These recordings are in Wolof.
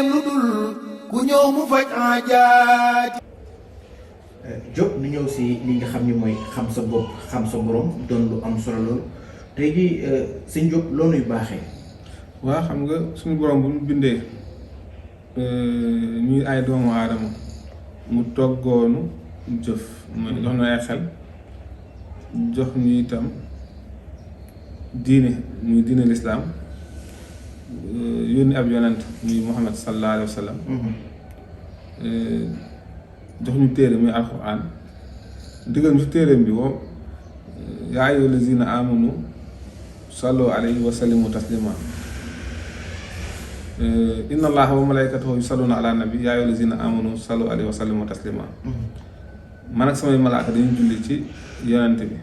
mbooleem lu dul ku ñëw mu faj aajaaj. Diop ñu ñëw si li nga xam ni mooy xam sa bopp xam sa borom doon lu am solo lool tey jii sëñ Diop loo nuy baaxee. waa xam nga suñu borom bu ñu bindee ñuy ay doomu aadama mu toggoonu jëf mooy jox na ay xel jox ñu itam diine muy diine lislaam yónni ab yonent muy Muhammad sallallahu alayhi wa sallam jox ñu téere muy alquran diggal ñu ci téereem bi woo yaa ayyuha lazina amanu sallu alayhi wa sallimu taslima inna allaha wa malaikatahu yusalluna ala nabi yaa ayyuha lazina amanu sallu alayhi wa sallimu taslima man ak samay malaaka dañuy julli ci yonent bi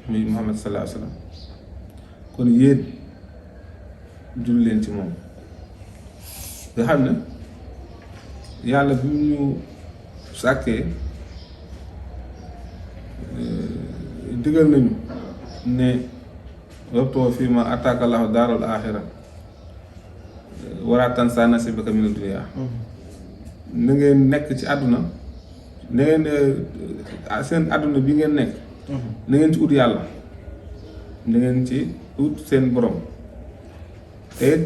muy Muhammad sallallahu alayhi wa sallam kon yéen julli leen ci moom nga xam ne yàlla bi ñu sàkkee digal nañu ne wabtaghi fiimaa aataaka llaahu daaral aaxira wa laa tansaa nasiibaka mina dunyaa na ngeen nekk ci àdduna na ngeen seen àdduna bi ngeen nekk na ngeen ci ut yàlla na ngeen ci ut seen borom te it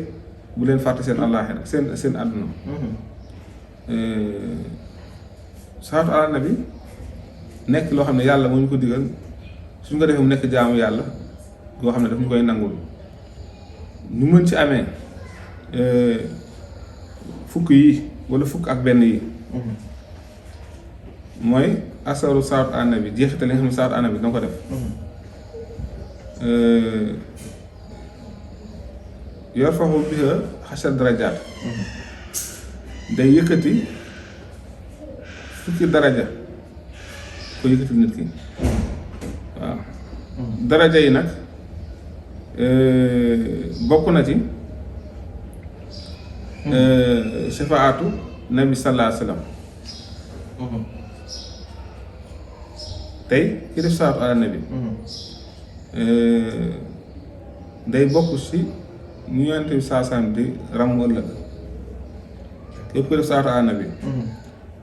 bu leen fàtte seen àllaaxira seen àdduna salaatu ala nabi nekk loo xam ne yàlla moo ñu ko digal suñ ko defee mu nekk jaamu yàlla goo xam ne daf ñu koy nangul ñu mën ci amee fukk yi wala fukk ak benn yi mooy asaru salaatu ala nabi jeexital li nga xam ne salaatu ala nabi danga ko def yarfa'u biha xasha darajaat day yëkkati fukki daraja ko yëkkati nit ki waaw daraja yi nag bokk na ci shafaatu nabi sallallahu alayhi wa sallam tey ki def salaatu ala nabi day bokk ci ñu yonent bi saasaan di ram ëllëg képp ko def salaatu ala nabi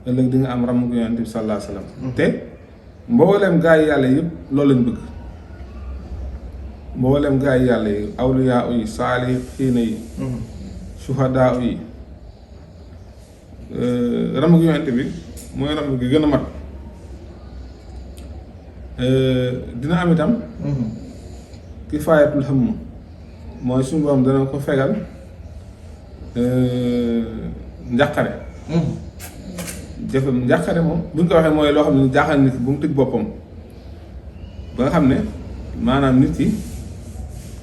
ëllëg di nga am ram ko yonent bi sallallahu alayhi wa sallam te mboolem gaa yi yàlla yëpp loolu lañ bëgg mboolem gaa yi yàlla yi awliyaa yi saalihiina yi suhadaa yi ram ko yonent bi mooy ram gi gën a mat dina am itam kifaayatul hamm mooy suñu borom dana ko fegal njàqare jëfam njàqare moom bu ñu ko waxee mooy loo xam ne jaaxal nit ki bu mu tëj boppam ba nga xam ne maanaam nit ki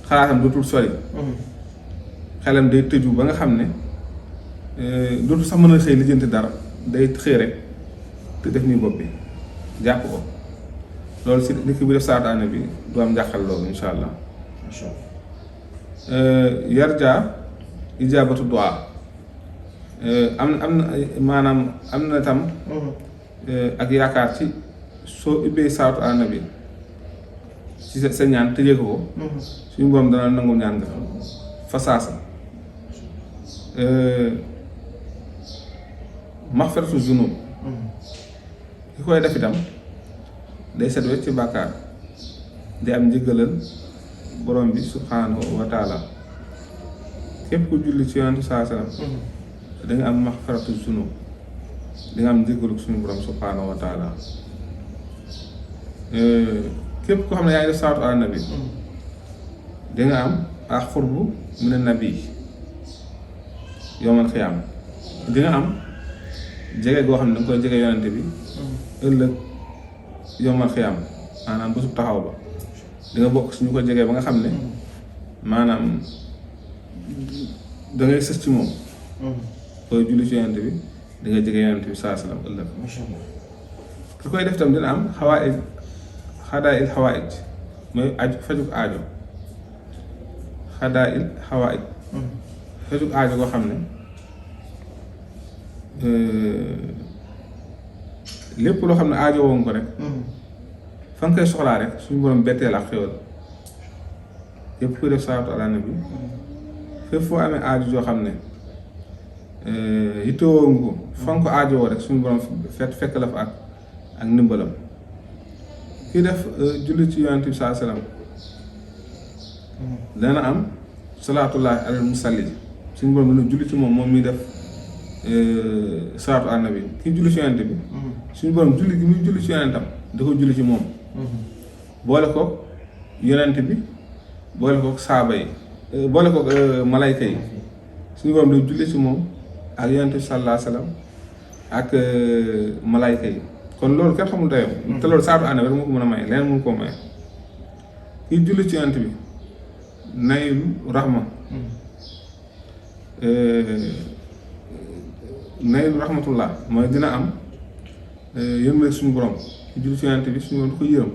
xalaatam dootul sori xelam day tëju ba nga xam ne dootul sax mën a xëy lijjanti dara day xëy rek te def nii bopp bi jàpp ko loolu si nit ki bu def salaatu ala nabi du am njàqal loolu insha allah yarja ijaabatu du'a am na maanaam am na tam ak yaakaar ci soo ubbee salaatu ala nabi ci sa ñaan tëjee ko suñu borom dana nangu ñaan nga fa saasa maxfiratu zunub ki koy def itam day set wecc ci bàkkaar di am njëggalal borom bi subhanahu wa taala képp ku julli ci yonent saa sallam da nga am maxfiratu zunub di nga am njëggalu suñu borom subhanahu wa taala képp koo xam ne yaa ngi def salaatu ala nabi di nga am ak xurbu mina nabi yawmal xiyaam di nga am jege goo xam ne danga koy jege yonente bi ëllëg yawmal xiyaam maanaam bésub taxaw ba di nga bokk suñu ko jegee ba nga xam ne maanaam da ngay sës ci moom koy julli ci yonente bi di nga jege yonente bi saa salaam ëllëg ki koy def tam dina am xadaa'il xawaa'ij mooy aju fajuk aajo xadaa'il xawaa'ij fajuk aajo koo xam ne lépp loo xam ne aajo woon ko rek fa nga koy soxlaa rek suñu borom betteel ak xéwal yépp kuy def salaatu ala nabi fépp foo amee aajo joo xam ne yittewoo nga ko fa nga ko aajowoo rek suñu borom fekk la fa ak ndimbalam. kii def julli ci yonent bi saa salaam dana am salaatullahi alal musalli suñu borom dina julli ci moom miy def salaatu ala nabi kii julli ci yonent bi suñu borom julli gi muy julli ci yonentam da ko julli ci moom boole ko yonent bi boole ko saaba yi boole ko malayka yi suñu borom day julli ci moom ak yonent bi sallallahu alayhi wa sallam ak malayka yi kon loolu kenn xamul dayoo te loolu salaatu ala nabi rek moo ko mën a may leneen mënu koo may kii julli ci yonent bi naylu rahma naylu rahmatullah mooy dina am yërmande suñu borom ki julli ci yonent bi suñu borom du ko yërëm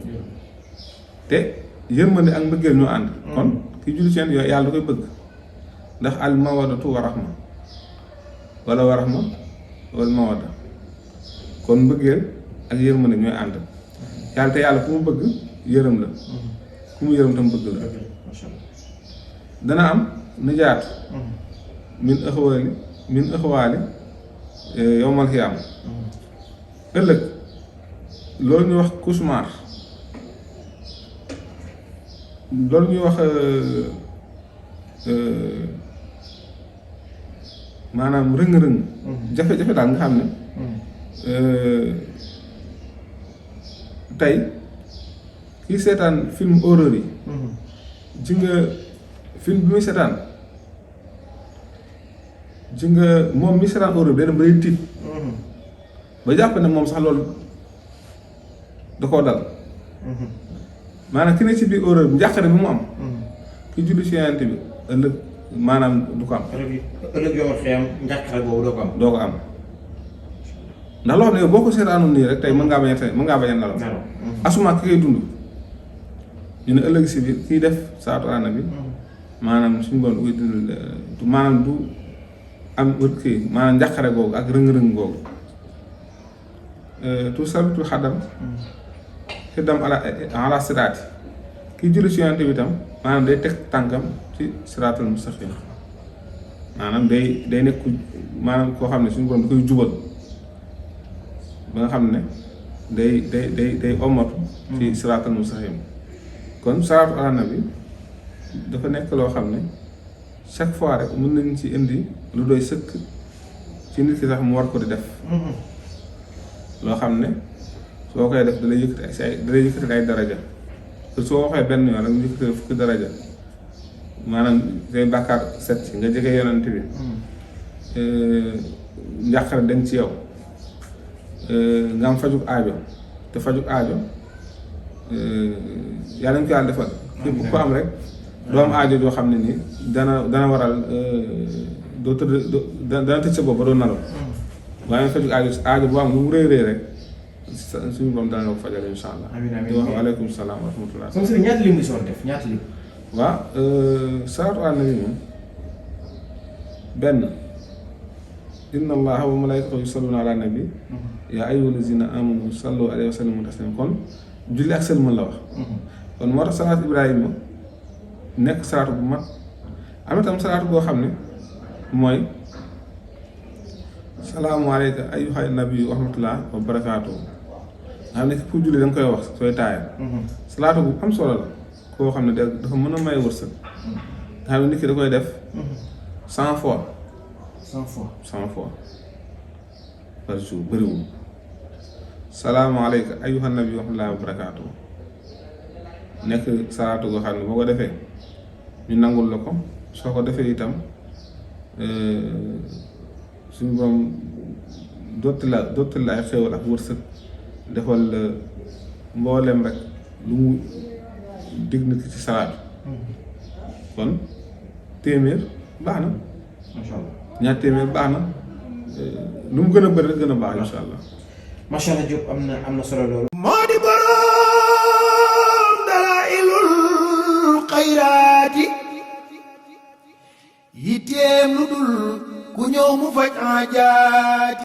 te yërmande ak mbëggeel ñoo ànd kon ki julli ci yonent bi yàlla da koy bëgg ndax al mawaddatu wa rahma wala wa rahma wal mawadda kon mbëggeel ak yërmande ñooy ànd yàlla te yàlla ku mu bëgg yërëm la ku mu yërëm tam bëgg la dana am nijaat min ëxwaali yowmal xiyaam ëllëg loolu ñuy wax kusmaar loolu ñuy wax maanaam rëng-rëng jafe-jafe daal nga xam ne tey kii seetaan film horreur yi ji nga film bi muy seetaan ji nga moom mi seetaan horreur bi day dem ba day tiit ba jàpp ne moom sax loolu da koo dal maanaam ki ne ci biir horreur bi njàqare bi mu am ki julli ci yonent bi ëllëg maanaam du ko am ëllëg yow xiyam njàqare boobu doo ko am doo ko am ndax loo xam ne boo ko seetaanoon nii rek tey mën ngaa bañ a nelaw asuma ki koy dund ñu ne ëllëg si biir kiy def salaatu ala nabi maanaam suñu bon uy dund maanaam du am kii maanaam njàqare googu ak rëng-rëng googu tout sabitu xaddam xiddam ala siraati kiy julli ci yonent bi tam maanaam day teg tànkam ci siraatal mustaqim maanaam day nekk maanaam koo xam ne suñu borom da koy jubal ba nga xam ne day omatu ci siraatal mustaqim kon salaatu ala nabi dafa nekk loo xam ne chaque fois rek mën nañ ci indi lu doy sëkk ci nit ki sax mu war ko di def loo xam ne soo koy def dalay yëkkati ay daraja te soo waxee benn yoon rek mu yëkkati fukki daraja maanaam say bàkkaar set ci nga jege yonent bi njàqare dañ ci yow nga am fajuk aajo te fajuk aajo yàlla nañ ko yàlla defal képp ko am rek doo am aajo joo xam ne nii dana waral doo tëdd dana tëj sa bopp ba doo nalaw waaye fajuk aajo boo am lu mu rëy rëy rek suñu borom dana la ko fajal insha allah di wax waaleykum salaam wa rahmatullah sama sëriñ ñaata lim nga soon def ñaata lim waaw salaatu ala nabi moom benn inna allaha wa malaikatahu yusalluna ala nabi yaa ayyuha allazina amanu sallu alayhi wa sallimu taslima kon julli ak sëlmal la wax kon moo tax salaatu ibrahima nekk salaatu bu mat am na tam salaatu boo xam ne mooy salaamu alayka ayyuha nabi wa rahmatullah wa barakaatuhu nga xam ne pour julli da nga koy wax sooy taaya salaatu bu am solo la koo xam ne dafa mën a may wërsëg nga xam ne nit ki da koy def 100 fois par jour bëriwul salaamu alayka ayyuha nabi wa rahmatullah wa barakaatuhu nekk salaatu goo xam ne boo ko defee ñu nangul la ko soo ko defee itam suñu borom dotti la ay xéewal ak wërsëg defal la mboolem rek lu mu dig nit ki ci salaatu kon téeméer baax na masha allah ñaar téeméer baax na lu mu gën a bëri rek gën a baax insha allah masha allah Diop am na solo loolu moo di boroom dalaa'ilul xayraati yitteem lu dul ku ñëw mu faj aajaati